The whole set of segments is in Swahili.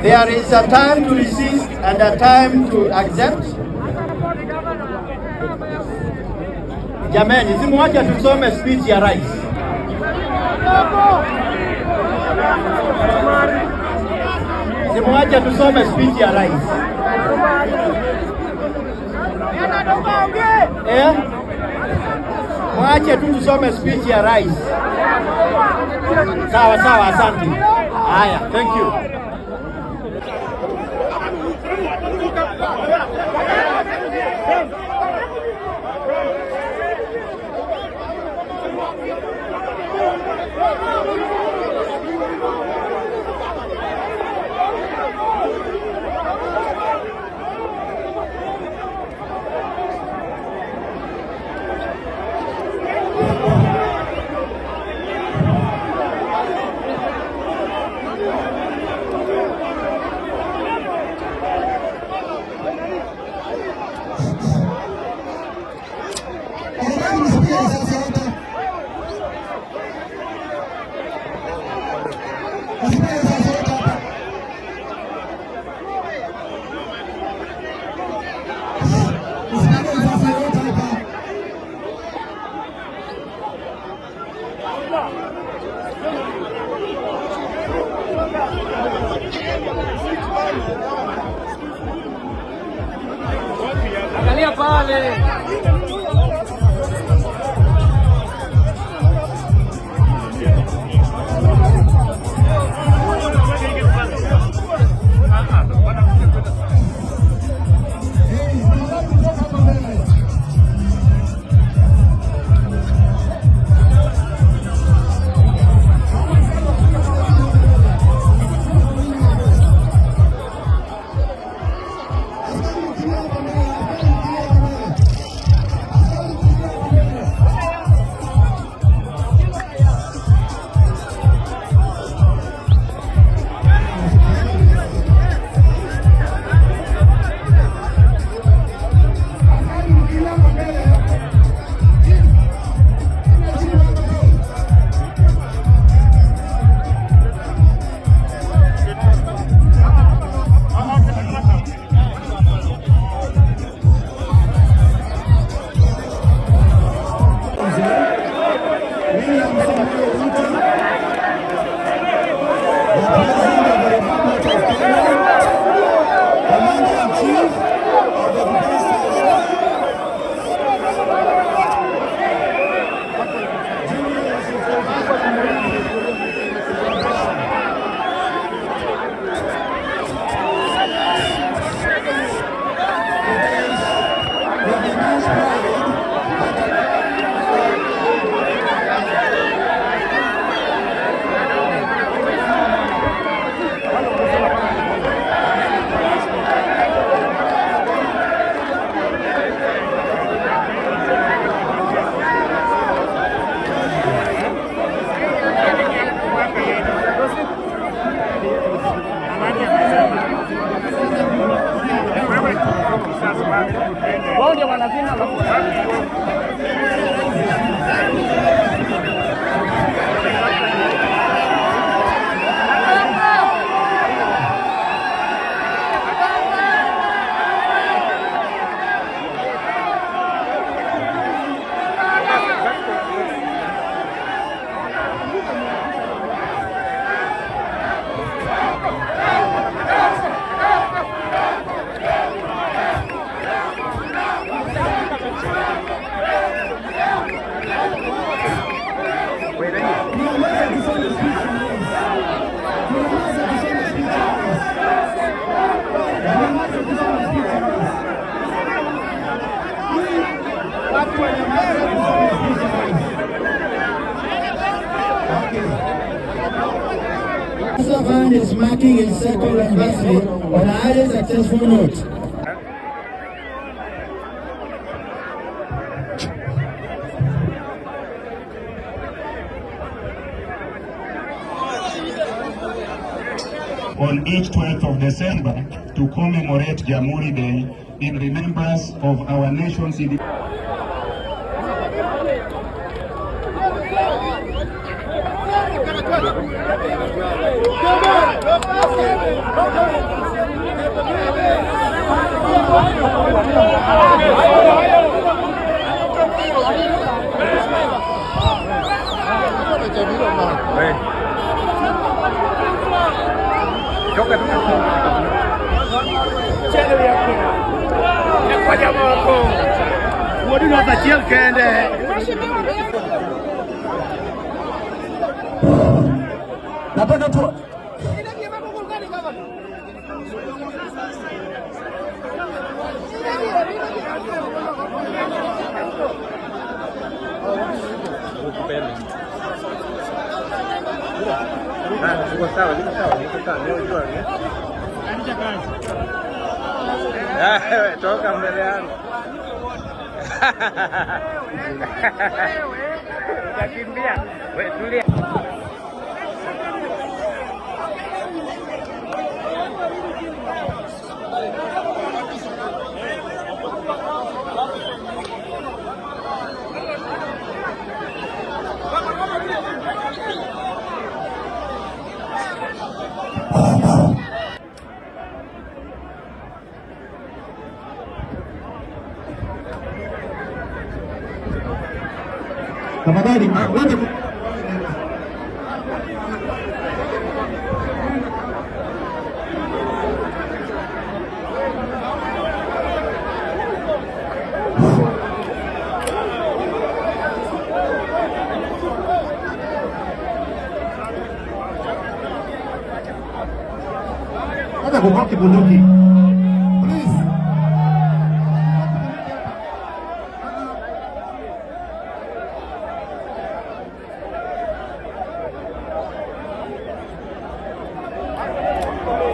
There is a time to resist and a time to accept. Jameni, si muache tusome speech ya rais. Si muache tusome speech ya rais. Eh? Mwache tu tusome speech ya rais. Sawa sawa, asante. Haya, thank you. Tafadhali msipige risasi yote. Msipige risasi yote hapa. Msipige risasi yote hapa. Angalia pale. Hey, tafadhali mtoke hapa mbele. Askari mkimbie hapa mbele, askari mkimbie hapa mbele. Askari mkimbie hapa mbele. Askari mkimbie hapa mbele. Chini, chini hapa mbele. William Samoei Ruto, the President of the Republic of Kenya, Commander-in-Chief of the Defense Forces, General It is with immense pride that Wao ndio wanazima alafu Tunaweza tusome speech ya rais. Tunaweza tusome speech ya rais. Tunaweza tusome speech ya rais. Watu wanyamaze tusome speech ya rais. Okay. Fund is marking its second anniversary on a highly successful note. On each 12th of December to commemorate Jamhuri Day in remembrance of our nation's independence. Nataka tu Toka mbele yangu. Utakimbia. Wewe tulia. Tafadhali wote. Hata kukoki bunduki. Please.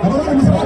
Tafadhali.